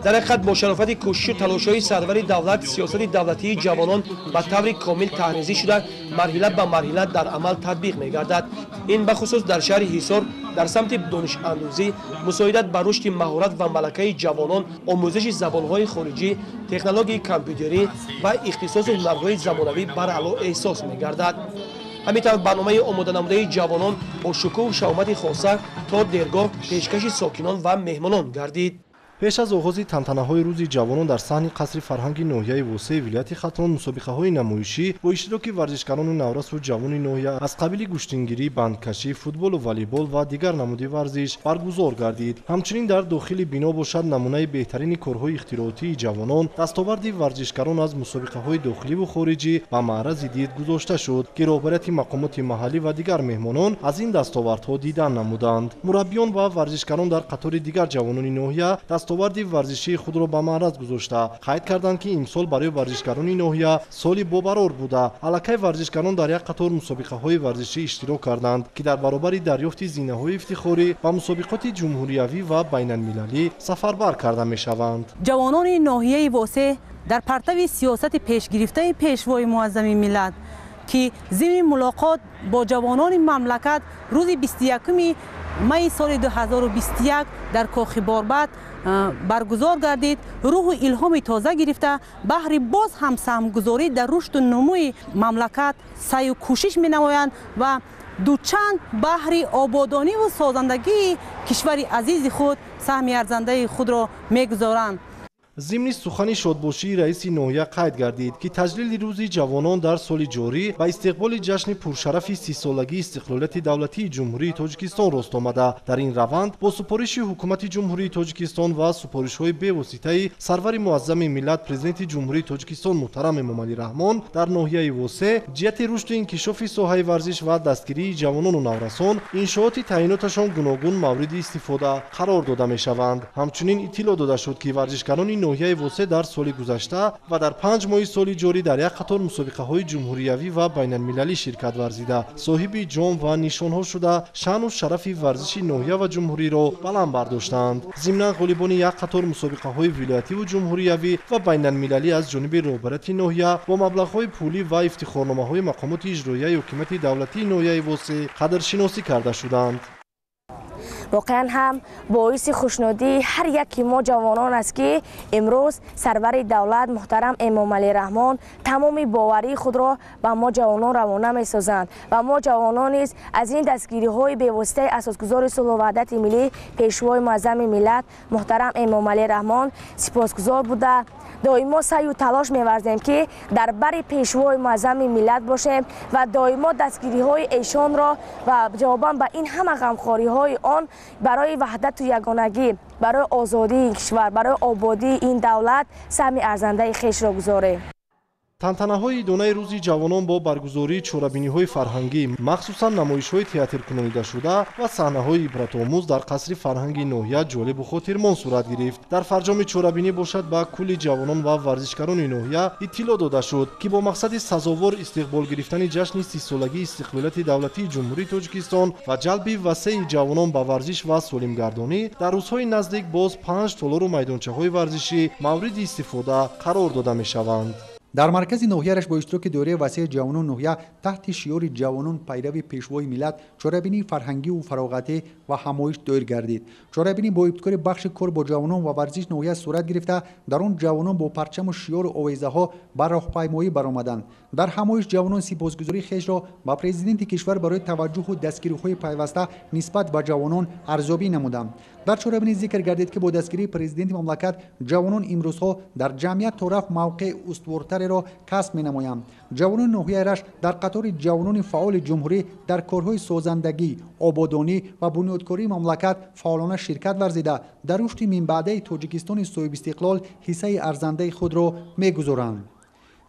W: Дар ҳақиқат бо шарофати кӯшишу талошҳои сарвари давлат сиёсати давлатии ҷавонон ба таври комил таҳризӣ шуда, марҳила ба марҳила дар амал татбиқ мегардад. Ин бахусус дар шаҳри Ҳисор дар самти донишандӯзӣ, мусоидат ба рушди маҳорат ва малакаи ҷавонон, омӯзиши забонҳои хориҷӣ, технологияи компютерӣ ва ихтисосу ҳунарҳои замонавӣ бараъло эҳсос мегардад. Ҳамин тавр барномаи омоданамудаи ҷавонон бо шукӯҳу шаҳомати хоса то дергоҳ пешкаши сокинон ва меҳмонон гардид.
B: Пеш аз оғози тантанаҳои рӯзи ҷавонон дар саҳни қасри фарҳанги ноҳияи Восеи вилояти Хатлон мусобиқаҳои намоишӣ бо иштироки варзишгарону наврасу ҷавони ноҳия аз қабили гӯштингирӣ, бандкашӣ, футболу волейбол ва дигар намуди варзиш баргузор гардид. Ҳамчунин дар дохили бино бошад намунаи беҳтарини корҳои ихтироотии ҷавонон, дастоварди варзишгарон аз мусобиқаҳои дохиливу хориҷӣ ба маърази дид гузошта шуд, ки роҳбарияти мақомоти маҳаллӣ ва дигар меҳмонон аз ин дастовардҳо дидан намуданд. Мураббиён ва варзишгарон дар қатори дигар ҷавонони ноҳия дастоварди варзишии худро ба маъраз гузошта, қайд карданд, ки имсол барои варзишгарони ноҳия соли бобарор буда. Аллакай варзишгарон дар як қатор мусобиқаҳои варзишӣ иштирок карданд, ки дар баробари дарёфти зинаҳои ифтихорӣ ба мусобиқоти ҷумҳуриявӣ ва байналмилалӣ сафарбар карда мешаванд.
C: Ҷавонони ноҳияи Восеъ дар партави сиёсати пешгирифтаи пешвои муаззами миллат, ки зимни мулоқот бо ҷавонони мамлакат рӯзи 21 майи соли 2021 дар Кохи Борбад баргузор гардид, рӯҳу илҳоми тоза гирифта баҳри боз ҳам саҳмгузорӣ дар рушду нумӯи мамлакат саъю кӯшиш менамоянд ва дучанд баҳри ободониву созандагии кишвари азизи худ саҳми арзандаи худро мегузоранд.
B: Зимни сухани шодбошии раиси ноҳия қайд гардид, ки таҷлили рӯзи ҷавонон дар соли ҷорӣ ба истиқболи ҷашни пуршарафи 30-солагии истиқлолияти давлатии Ҷумҳурии Тоҷикистон рост омада, дар ин раванд бо супориши ҳукумати Ҷумҳурии Тоҷикистон ва супоришҳои бевоситаи сарвари муаззами миллат, Президенти Ҷумҳурии Тоҷикистон муҳтарам Эмомалӣ Раҳмон дар ноҳияи Восеъ ҷиҳати рушду инкишофи соҳаи варзиш ва дастгирии ҷавонону наврасон иншооти таъиноташон гуногун мавриди истифода қарор дода мешаванд. Ҳамчунин иттилоъ дода шуд, ки варзишгарони ноҳияи Восеъ дар соли гузашта ва дар 5 моҳи соли ҷорӣ дар як қатор мусобиқаҳои ҷумҳуриявӣ ва байналмилалӣ ширкат варзида, соҳиби ҷом ва нишонҳо шуда, шаъну шарафи варзиши ноҳия ва ҷумҳуриро баланд бардоштанд. Зимнан ғолибони як қатор мусобиқаҳои вилоятиву ҷумҳуриявӣ ва байналмилалӣ аз ҷониби роҳбарияти ноҳия бо маблағҳои пулӣ ва ифтихорномаҳои мақомоти иҷроияи ҳокимияти давлатии ноҳияи Восеъ қадршиносӣ карда шуданд.
D: Воқеан ҳам боиси хушнудии ҳар яки мо ҷавонон аст, ки имрӯз сарвари давлат муҳтарам Эмомалӣ Раҳмон тамоми боварии худро ба мо ҷавонон равона месозанд ва мо ҷавонон низ аз ин дастгириҳои бевоситаи асосгузори сулҳу ваҳдати миллӣ, пешвои муаззами миллат муҳтарам Эмомалӣ Раҳмон сипосгузор буда, доимо саъю талош меварзем, ки дар бари пешвои муаззами миллат бошем ва доимо дастгириҳои эшонро ва ҷавобан ба ин ҳама ғамхориҳои он барои ваҳдату ягонагӣ, барои озодии ин кишвар, барои ободии ин давлат саҳми арзандаи хешро гузорем.
B: Тантанаҳои идонаи рӯзи ҷавонон бо баргузории чорабиниҳои фарҳангӣ, махсусан намоишҳои театркунонидашуда ва саҳнаҳои ибратомӯз дар қасри фарҳанги ноҳия ҷолибу хотирмон сурат гирифт. Дар фарҷоми чорабинӣ бошад ба кулли ҷавонон ва варзишгарони ноҳия иттилоъ дода шуд, ки бо мақсади сазовор истиқбол гирифтани ҷашни 30-солагии истиқлолияти давлатии Ҷумҳурии Тоҷикистон ва ҷалби васеи ҷавонон ба варзиш ва солимгардонӣ дар рӯзҳои наздик боз 5 толору майдончаҳои варзишӣ мавриди истифода қарор дода мешаванд.
J: Дар маркази ноҳия Рашт бо иштироки доираи васеи ҷавонон ноҳия таҳти шиёри ҷавонон пайрави пешвои миллат чорабинии фарҳангиву фароғатӣ ва ҳамоиш доир гардид. Чорабинӣ бо ибтикори бахши кор бо ҷавонон ва варзиш ноҳия сурат гирифта, дар он ҷавонон бо парчаму шиёру овезаҳо ба роҳпаймоӣ баромаданд. Дар ҳамоиш ҷавонон сипосгузории хешро ба президенти кишвар барои таваҷҷӯҳу дастгириҳои пайваста нисбат ба ҷавонон арзёбӣ намуданд. Дар чорабинӣ зикр гардид, ки бо дастгирии президенти мамлакат ҷавонон имрӯзҳо дар ҷамъият то рафт мавқеи устувортареро касб менамоянд. Ҷавонони ноҳияи Рашт дар қатори ҷавонони фаъоли ҷумҳурӣ дар корҳои созандагӣ, ободонӣ ва бунёдкории мамлакат фаъолона ширкат варзида, дар рушди минбаъдаи Тоҷикистони соҳибистиқлол ҳиссаи арзандаи худро мегузоранд.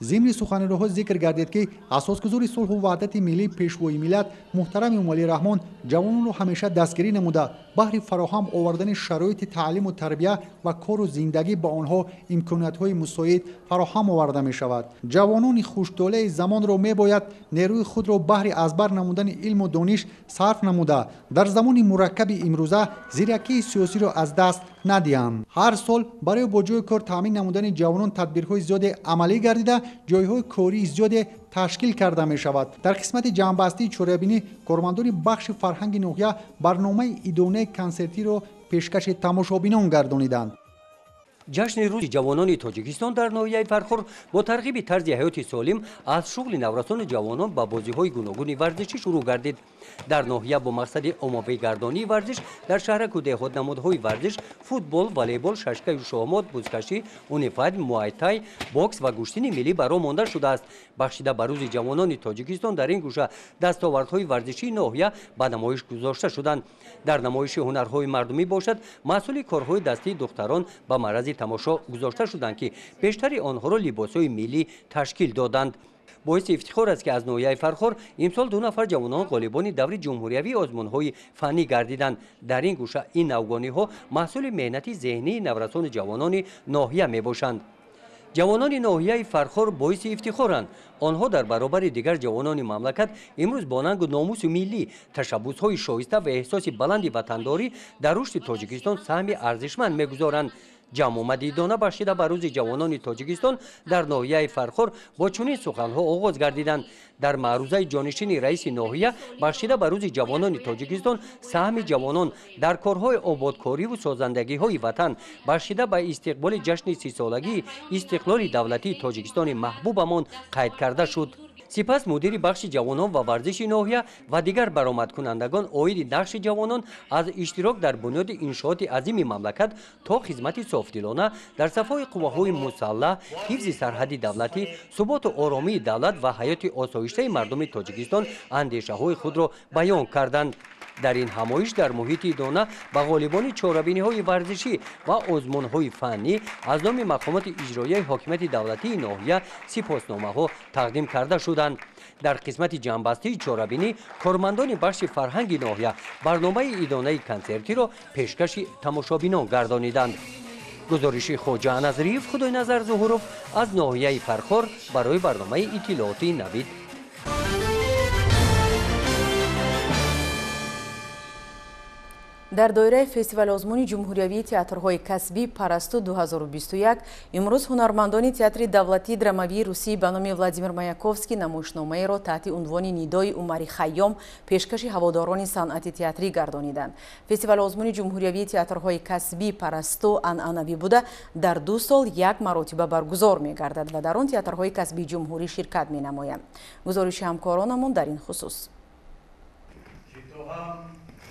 J: Зимни суханрониҳо зикр гардид, ки асосгузори сулҳу ваҳдати миллӣ, пешвои миллат муҳтарам Эмомалӣ Раҳмон ҷавононро ҳамеша дастгирӣ намуда, баҳри фароҳам овардани шароити таълиму тарбия ва кору зиндагӣ ба онҳо имкониятҳои мусоид фароҳам оварда мешавад. Ҷавонони хуштолеи замонро мебояд нерӯи худро баҳри аз бар намудани илму дониш сарф намуда, дар замони мураккаби имрӯза зиракии сиёсиро аз даст надиҳанд. Ҳар сол барои бо ҷойи кор таъмин намудани ҷавонон тадбирҳои зиёде амалӣ гардида, ҷойҳои кории зиёде ташкил карда мешавад. Дар қисмати ҷамъбастии чорабинӣ кормандони бахши фарҳанги ноҳия барномаи идонаи консертиро пешкаши тамошобинон гардониданд.
E: Ҷашни рӯзи ҷавонони Тоҷикистон дар ноҳияи Фархор бо тарғиби тарзи ҳаёти солим аз шуғли наврасону ҷавонон ба бозиҳои гуногуни варзишӣ шурӯъ гардид. Дар ноҳия бо мақсади оммавигардонии варзиш дар шаҳраку деҳот намудҳои варзиш футбол, волейбол, шашкаю шоҳмот, бузкашӣ, унифайт, муайтай, бокс ва гӯштини миллӣ ба роҳ монда шудааст. Бахшида ба рӯзи ҷавонони Тоҷикистон дар ин гӯша дастовардҳои варзишии ноҳия ба намоиш гузошта шуданд. Дар намоиши ҳунарҳои мардумӣ бошад, маҳсули корҳои дастии духтарон ба маърази тамошо гузошта шуданд, ки бештари онҳоро либосҳои миллӣ ташкил доданд. Боиси ифтихор аст, ки аз ноҳияи Фархор имсол 2 нафар ҷавонон ғолибони даври ҷумҳуриявии озмунҳои фаннӣ гардиданд. Дар ин гӯша ин навгониҳо маҳсули меҳнати зеҳнии наврасону ҷавонони ноҳия мебошанд. Ҷавонони ноҳияи Фархор боиси ифтихоранд. Онҳо дар баробари дигар ҷавонони мамлакат имрӯз бо нангу номуси миллӣ, ташаббусҳои шоиста ва эҳсоси баланди ватандорӣ дар рушди Тоҷикистон саҳми арзишманд мегузоранд. Ҷамъомади идона бахшида ба рӯзи ҷавонони Тоҷикистон дар ноҳияи Фархор бо чунин суханҳо оғоз гардиданд. Дар маърузаи ҷонишини раиси ноҳия бахшида ба рӯзи ҷавонони Тоҷикистон саҳми ҷавонон дар корҳои ободкориву созандагиҳои ватан бахшида ба истиқболи ҷашни 30-солагии истиқлоли давлатии Тоҷикистони маҳбубамон қайд карда шуд. Сипас мудири бахши ҷавонон ва варзиши ноҳия ва дигар баромадкунандагон оиди нақши ҷавонон аз иштирок дар бунёди иншооти азими мамлакат то хизмати софдилона дар сафҳои қувваҳои мусаллаҳ, ҳифзи сарҳади давлатӣ, суботу оромии давлат ва ҳаёти осоиштаи мардуми Тоҷикистон андешаҳои худро баён карданд. Дар ин ҳамоиш дар муҳити идона ба ғолибони чорабиниҳои варзишӣ ва озмунҳои фаннӣ аз номи мақомоти иҷроияи ҳокимияти давлатии ноҳия сипосномаҳо тақдим карда шуданд. Дар қисмати ҷамъбастии чорабинӣ кормандони бахши фарҳанги ноҳия барномаи идонаи консертиро пешкаши тамошобинон гардониданд. Гузориши Хоҷа Назриев, Худойназар Зуҳуров аз ноҳияи Фархор барои барномаи иттилоотии Навид.
A: Дар доираи фестивали озмуни ҷумҳуриявии театрҳои касбӣ «Парасту 2021» имрӯз ҳунармандони театри давлатии драмавии русӣ ба номи Владимир Маяковский намоишномаеро таҳти унвони «Нидои Умари Хайём» пешкаши ҳаводорони санъати театрӣ гардониданд. Фестивали озмуни ҷумҳуриявии театрҳои касбӣ «Парасту» анъанавӣ буда, дар 2 сол як маротиба баргузор мегардад ва дар он театрҳои касбии ҷумҳурӣ ширкат менамоянд. Гузориши ҳамкоронамон дар ин хусус.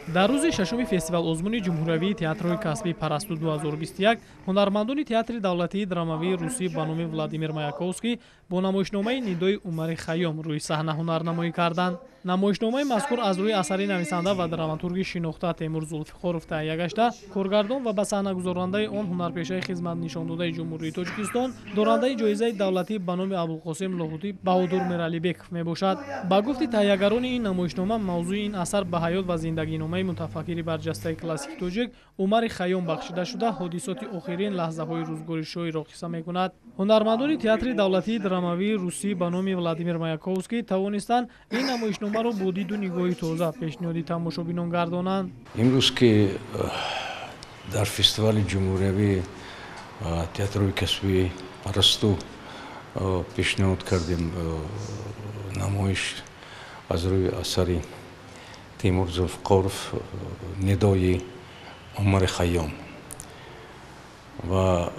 F: Дар рӯзи шашуми фестивал-озмуни ҷумҳуриявии театрҳои касбии «Парасту 2021» ҳунармандони театри давлатии драмавии русӣ ба номи Владимир Маяковский бо намоишномаи «Нидои Умари Хайём» рӯи саҳна ҳунарнамоӣ карданд. Намоишномаи мазкур аз рӯи асари нависанда ва драматурги шинохта Темур Зулфиқоров таҳия гашта, коргардон ва ба саҳнагузорандаи он ҳунарпешаи хизматнишондодаи Ҷумҳурии Тоҷикистон, дорандаи ҷоизаи давлатӣ ба номи Абулқосим Лоҳутӣ Баҳодур Мералибеков мебошад. Ба гуфти таҳиягарони ин намоишнома, мавзӯи ин асар ба ҳаёт ва зиндагиномаи мутафаккири барҷастаи классики тоҷик Умари Хайём бахшида шуда, ҳодисоти охирин лаҳзаҳои рӯзгори шоирро қисса мекунад. Ҳунармандони театри давлатии драмавии русӣ ба номи Владимир Маяковский тавонистанд ин намоишномаро бо диду нигоҳи тоза пешниҳоди тамошобинон гардонанд.
G: Имрӯз ки дар фестивали ҷумҳуриявии театрҳои касбии «Парасту» пешниҳод кардем намоиш аз рӯи асари Темур Зулфиқоров «Нидои Умари Хайём». Ва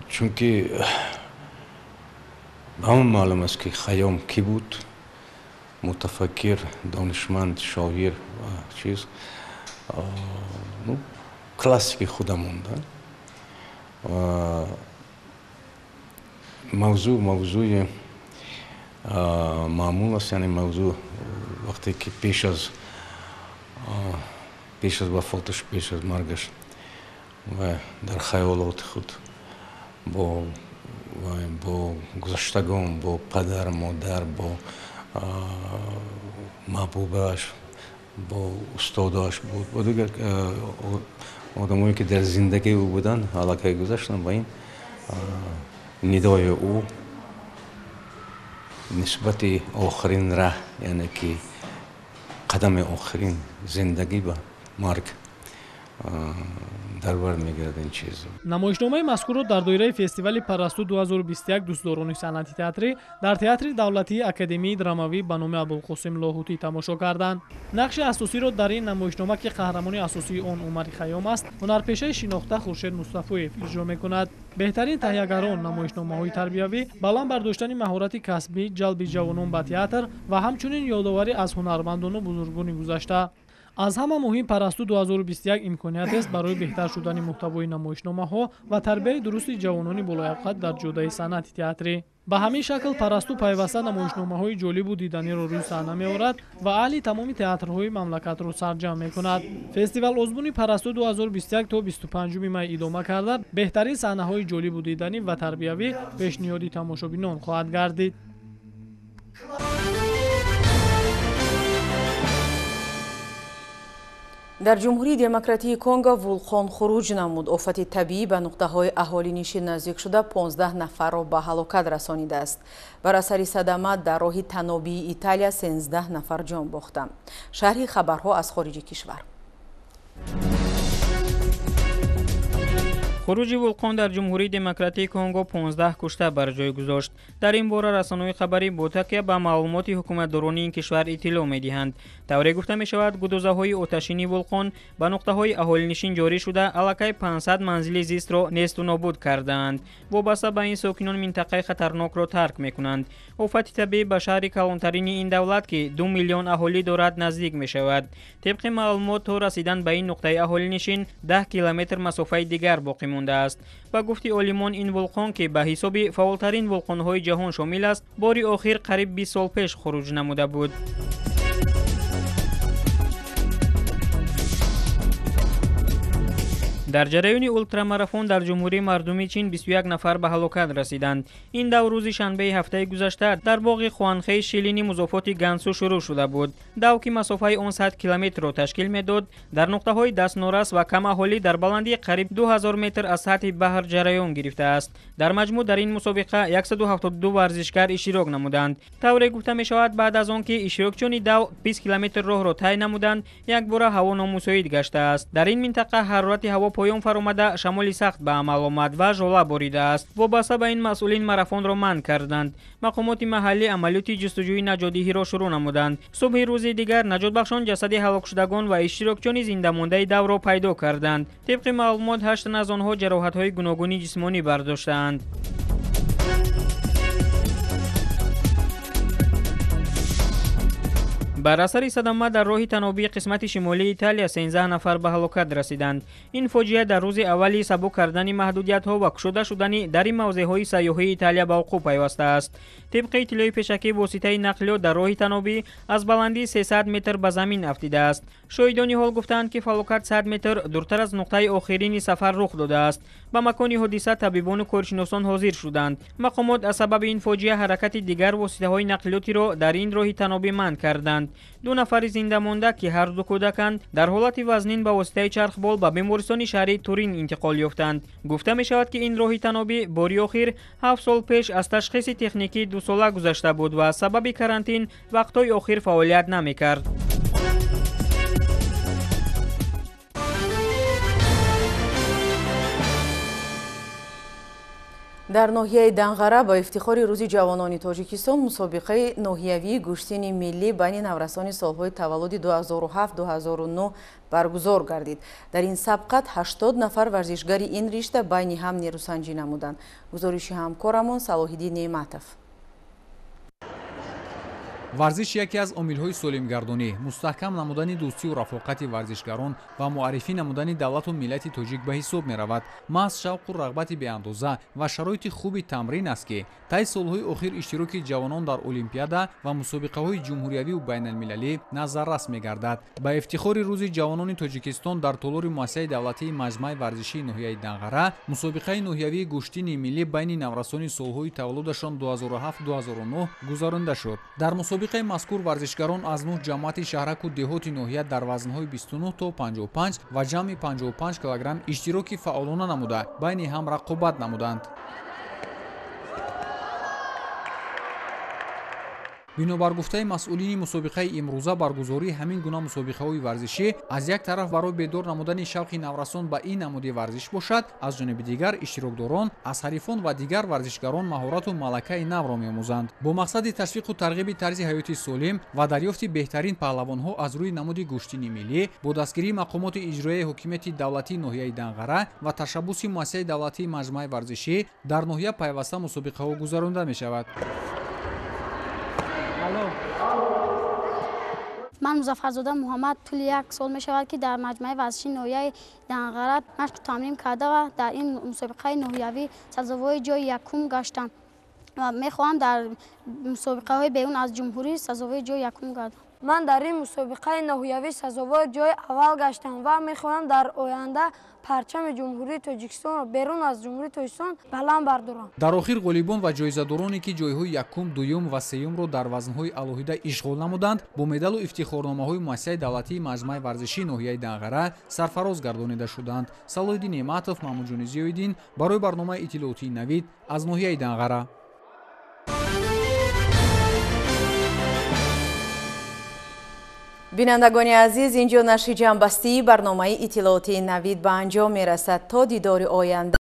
G: чунки ба ҳама маълум аст, ки Хайём кӣ буд, мутафаккир, донишманд, шоир ва чиз, классики худамон. Мавзӯъ мавзӯи маъмул аст, яъне мавзӯъ вақте ки пеш аз вафоташ, пеш аз маргаш ва дар хаёлоти худ бо гузаштагон, бо падар, модар, бо маҳбубааш, бо устодаш, бо дигар одамое ки дар зиндагии ӯ буданд, аллакай гузаштанд, ба ин нидои ӯ нисбати охирин раҳ, яъне ки қадами охирин зиндагӣ ба марг Дар бар мегирад ин чиз.
F: Намоишномаи мазкурро дар доираи фестивали Парасту 2021 дӯстдорони санъати театрӣ дар Театри давлатии Академияи драмавӣ ба номи Абулқосим Лоҳутӣ тамошо карданд. Нақши асосиро дар ин намоишнома, ки қаҳрамони асосии он Умари Хайём аст, ҳунарпешаи шинохта Хуршед Мустафоев иҷро мекунад. Беҳтарин таҳиягарон намоишномаҳои тарбиявӣ, баланд бардоштани маҳорати касбӣ, ҷалби ҷавонон ба театр ва ҳамчунин ёдоварӣ аз ҳунармандону бузургони гузашта. Аз ҳама муҳим, Парасту 2021 имкониятест барои беҳтар шудани муҳтавои намоишномаҳо ва тарбияи дурусти ҷавонони болояқат дар ҷодаи санъати театрӣ. Ба ҳамин шакл Парасту пайваста намоишномаҳои ҷолибу диданиро рӯи саҳна меорад ва аҳли тамоми театрҳои мамлакатро сарҷамъ мекунад. Фестивал озмуни Парасту 2021 то 25 май идома карда, беҳтарин саҳнаҳои ҷолибу диданӣ ва тарбиявӣ пешниҳоди тамошобинон хоҳад гардид.
A: Дар Ҷумҳурии Демократии Конго вулқон хуруҷ намуд. Офати табиӣ ба нуқтаҳои аҳолинишин наздик шуда 15 нафарро ба ҳалокат расонидааст. Бар асари садама дар роҳи танобии Италия 13 нафар ҷон бохтанд. Шарҳи хабарҳо аз хориҷи кишвар.
N: Хуруҷи вулқон дар Ҷумҳурии Демократии Конго 15 кушта бар ҷой гузошт. Дар ин бора расонаҳои хабарӣ бо такя ба маълумоти ҳукуматдорони ин кишвар иттилоъ медиҳанд. Тавре гуфта мешавад, гудозаҳои оташини вулқон ба нуқтаҳои аҳолинишин ҷорӣ шуда, аллакай 500 манзили зистро несту нобуд кардаанд. Вобаста ба ин, сокинон минтақаи хатарнокро тарк мекунанд. Офати табиӣ ба шаҳри калонтарини ин давлат, ки 2 миллион аҳолӣ дорад, наздик мешавад. Тибқи маълумот, то расидан ба ин нуқтаи аҳолинишин 10 километр масофаи дигар боқӣ мондааст. Ба гуфти олимон, ин вулқон, ки ба ҳисоби фаъолтарин вулқонҳои ҷаҳон шомил аст, бори охир қариб 20 сол пеш хуруҷ намуда буд. Дар ҷараёни ултрамарафон дар Ҷумҳурии Мардумии Чин 21 нафар ба ҳалокат расиданд. Ин дав рӯзи шанбеи ҳафтаи гузашта дар боғи Хуанхеи Шилини музофоти Гансу шурӯъ шуда буд. Дав, ки масофаи он 100 километрро ташкил медод, дар нуқтаҳои дастнорас ва кам аҳолӣ дар баландии қариб 2000 метр аз сатҳи баҳр ҷараён гирифтааст. Дар маҷмӯъ дар ин мусобиқа 172 варзишгар иштирок намуданд. Тавре гуфта мешавад, баъд аз он ки иштирокчиёни дав 20 километр роҳро тай намуданд, якбора ҳаво номусоид гаштааст. Дар ин минтақа ҳарорати ҳаво поён фаромада, шамоли сахт ба амал омад ва жола боридааст. Вобаста ба ин, масъулин марафонро манъ карданд. Мақомоти маҳаллӣ амалиёти ҷустуҷӯи наҷотдиҳиро шурӯъ намуданд. Субҳи рӯзи дигар наҷотбахшон ҷасади ҳалокшудагон ва иштирокчиёни зиндамондаи давро пайдо карданд. Тибқи маълумот, 8 тан аз онҳо ҷароҳатҳои гуногуни ҷисмонӣ бардоштаанд. Бар асари садама дар роҳи танобии қисмати шимолии Италия 13 нафар ба ҳалокат расиданд. Ин фоҷиа дар рӯзи аввали сабук кардани маҳдудиятҳо ва кушода шудани дари мавзеъҳои сайёҳии Италия ба вуқӯъ пайвастааст. Тибқи иттилои пешакӣ, воситаи нақлиёт дар роҳи танобӣ аз баландии 300 метр ба замин афтидааст. Шоҳидони ҳол гуфтаанд, ки фалокат 100 метр дуртар аз нуқтаи охирини сафар рух додааст. Ба макони ҳодиса табибону коршиносон ҳозир шуданд. Мақомот аз сабаби ин фоҷиа ҳаракати дигар воситаҳои нақлиётиро дар ин роҳи танобӣ манъ карданд. 2 нафари зинда монда, ки ҳар ду кӯдаканд, дар ҳолати вазнин ба воситаи чархбол ба бемористони шаҳри Турин интиқол ёфтанд. Гуфта мешавад, ки ин роҳи танобӣ бори охир 7 сол пеш аз ташхиси техникӣ 2сола гузашта буд ва сабаби карантин вақтҳои охир фаъолият намекард.
A: Дар ноҳияи Данғара ба ифтихори Рӯзи ҷавонони Тоҷикистон мусобиқаи ноҳиявии гӯштини миллӣ байни наврасони солҳои таваллуди 2007-2009 баргузор гардид. Дар ин сабқат 80 нафар варзишгари ин ришта байни ҳам нерӯсанҷӣ намуданд. Гузориши ҳамкорамон Салоҳиддин Неъматов.
H: Варзиш яке аз омилҳои солимгардонӣ, мустаҳкам намудани дӯстию рафоқати варзишгарон ва муаррифӣ намудани давлату миллати тоҷик ба ҳисоб меравад. Маҳз шавқу рағбати беандоза ва шароити хуби тамрин аст, ки тай солҳои охир иштироки ҷавонон дар олимпиада ва мусобиқаҳои ҷумҳуриявию байналмилалӣ назаррас мегардад. Ба ифтихори Рӯзи ҷавонони Тоҷикистон дар толори муассисаи давлатии маҷмааи варзишии ноҳияи Данғара мусобиқаи ноҳиявии гӯштини миллӣ байни наврасони солҳои таваллудашон 2007-2009 гузаронида шуд. Дар мусобиқаи мазкур варзишгарон аз 9 ҷамоати шаҳраку деҳоти ноҳия дар вазнҳои 29 то 55 ва ҷамъи 55 килограмм иштироки фаъолона намуда, байни ҳам рақобат намуданд. Бинобар гуфтаи масъулини мусобиқаи имрӯза, баргузории ҳамин гуна мусобиқаҳои варзишӣ аз як тараф барои бедор намудани шавқи наврасон ба ин намуди варзиш бошад, аз ҷониби дигар иштирокдорон аз ҳарифон ва дигар варзишгарон маҳорату малакаи навро меомӯзанд. Бо мақсади ташвиқу тарғиби тарзи ҳаёти солим ва дарёфти беҳтарин паҳлавонҳо аз рӯи намуди гӯштини миллӣ бо дастгирии мақомоти иҷроияи ҳокимияти давлатии ноҳияи Данғара ва ташаббуси муассисаи давлатии маҷмӯаи варзишӣ дар ноҳия пайваста мусобиқаҳо гузаронда мешавад.
I: Ман Музаффарзода Муҳаммад тӯли як сол мешавад, ки дар маҷмӯаи варзишии ноҳияи Данғара машқу тамрин карда ва дар ин мусобиқаи ноҳиявӣ сазовори ҷои якум гаштам ва мехоҳам дар мусобиқаҳои берун аз ҷумҳурӣ сазовори ҷои якум гардам.
K: Ман дар ин мусобиқаи ноҳиявӣ сазовори ҷои аввал гаштам ва мехоҳам дар оянда парчами Ҷумҳурии Тоҷикистонро берун аз Ҷумҳурии Тоҷикистон баланд бардорам.
H: Дар охир ғолибон ва ҷоизадороне, ки ҷойҳои якум, дуюм ва сеюмро дар вазнҳои алоҳида ишғол намуданд, бо медалу ифтихорномаҳои муассисаи давлатии маҷмӯаи варзишии ноҳияи Данғара сарфароз гардонида шуданд. Салоҳиддин Неъматов, Маҳмудҷони Зиёиддин барои барномаи иттилоотии Навид аз ноҳияи Данғара.
A: Бинандагони азиз, инҷо нашри ҷамъбастии барномаи иттилоотии Навид ба анҷом мерасад. То дидори оянда.